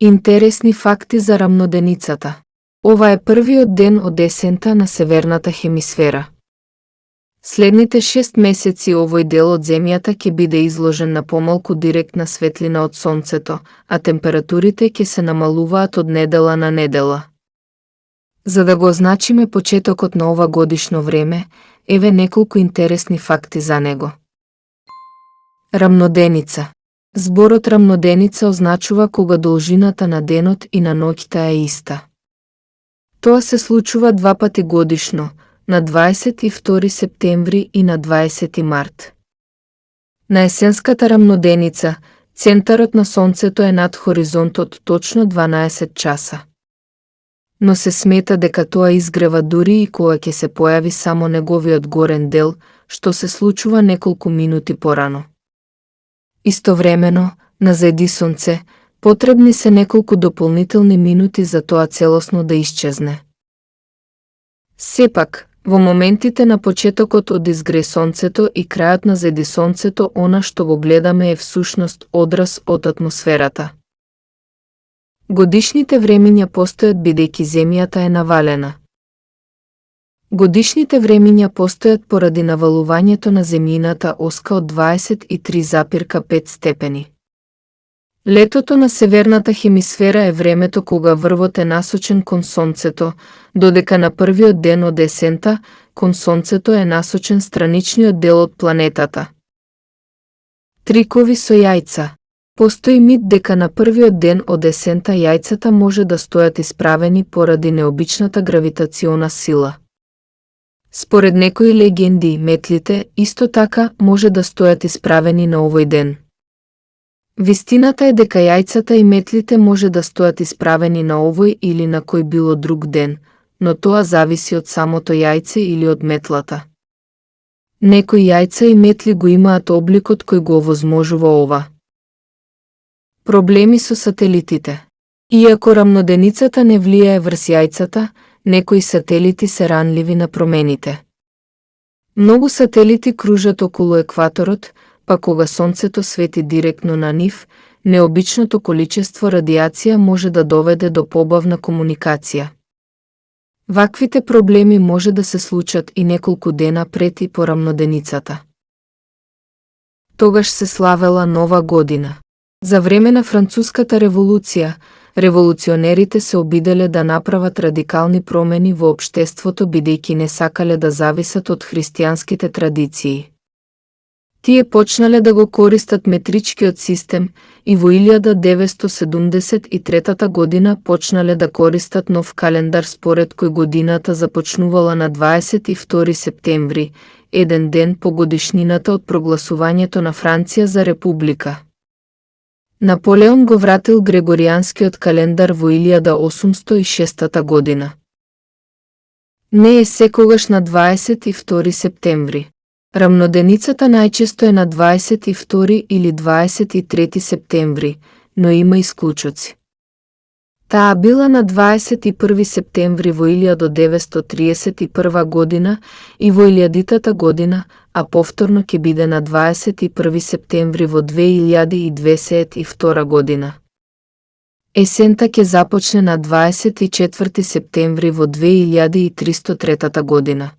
Интересни факти за рамноденицата. Ова е првиот ден од есента на северната хемисфера. Следните 6 месеци овој дел од земјата ќе биде изложен на помалку директна светлина од сонцето, а температурите ќе се намалуваат од недела на недела. За да го означиме почетокот на ова годишно време, еве неколку интересни факти за него. Рамноденица. Зборот рамноденица означува кога должината на денот и на ноќта е иста. Тоа се случува 2 пати годишно, на 22 септември и на 20 март. На есенската рамноденица, центарот на сонцето е над хоризонтот точно 12 часа. Но се смета дека тоа изгрева дури и кога ќе се појави само неговиот горен дел, што се случува неколку минути порано. Истовремено, на заеди сонце, потребни се неколку дополнителни минути за тоа целосно да исчезне. Сепак, во моментите на почетокот од изгре сонцето и крајот на заеди сонцето, она што го гледаме е всушност одраз од атмосферата. Годишните времиња постојат бидејќи земјата е навалена. Годишните времиња постојат поради навалувањето на земјината оска од 23,5 степени. Летото на северната хемисфера е времето кога врвот е насочен кон сонцето, додека на првиот ден од есента, кон сонцето е насочен страничниот дел од планетата. Трикови со јајца. Постои мит дека на првиот ден од есента јајцата може да стојат исправени поради необичната гравитациона сила. Според некои легенди, метлите исто така може да стојат исправени на овој ден. Вистината е дека јајцата и метлите може да стојат исправени на овој или на кој било друг ден, но тоа зависи од самото јајце или од метлата. Некои јајца и метли го имаат обликот кој го овозможува ова. Проблеми со сателитите. Иако рамноденицата не влијае врз јајцата, некои сателити се ранливи на промените. Многу сателити кружат околу екваторот, па кога сонцето свети директно на нив, необичното количество радиација може да доведе до побавна комуникација. Ваквите проблеми може да се случат и неколку дена пред и по рамноденицата. Тогаш се славела Нова година. За време на Француската револуција, револуционерите се обиделе да направат радикални промени во општеството бидејќи не сакале да зависат од христијанските традиции. Тие почнале да го користат метричкиот систем и во 1973 година почнале да користат нов календар според кој годината започнувала на 22 септември, еден ден по годишнината од прогласувањето на Франција за република. Наполеон го вратил грегоријанскиот календар во 1806 година. Не е секогаш на 22 септември. Рамноденицата најчесто е на 22 или 23 септември, но има исклучоци. Таа била на 21 септември во 1931 година и во 2000 година, а повторно ќе биде на 21 септември во 2022 година. Есента ќе започне на 24 септември во 2303 година.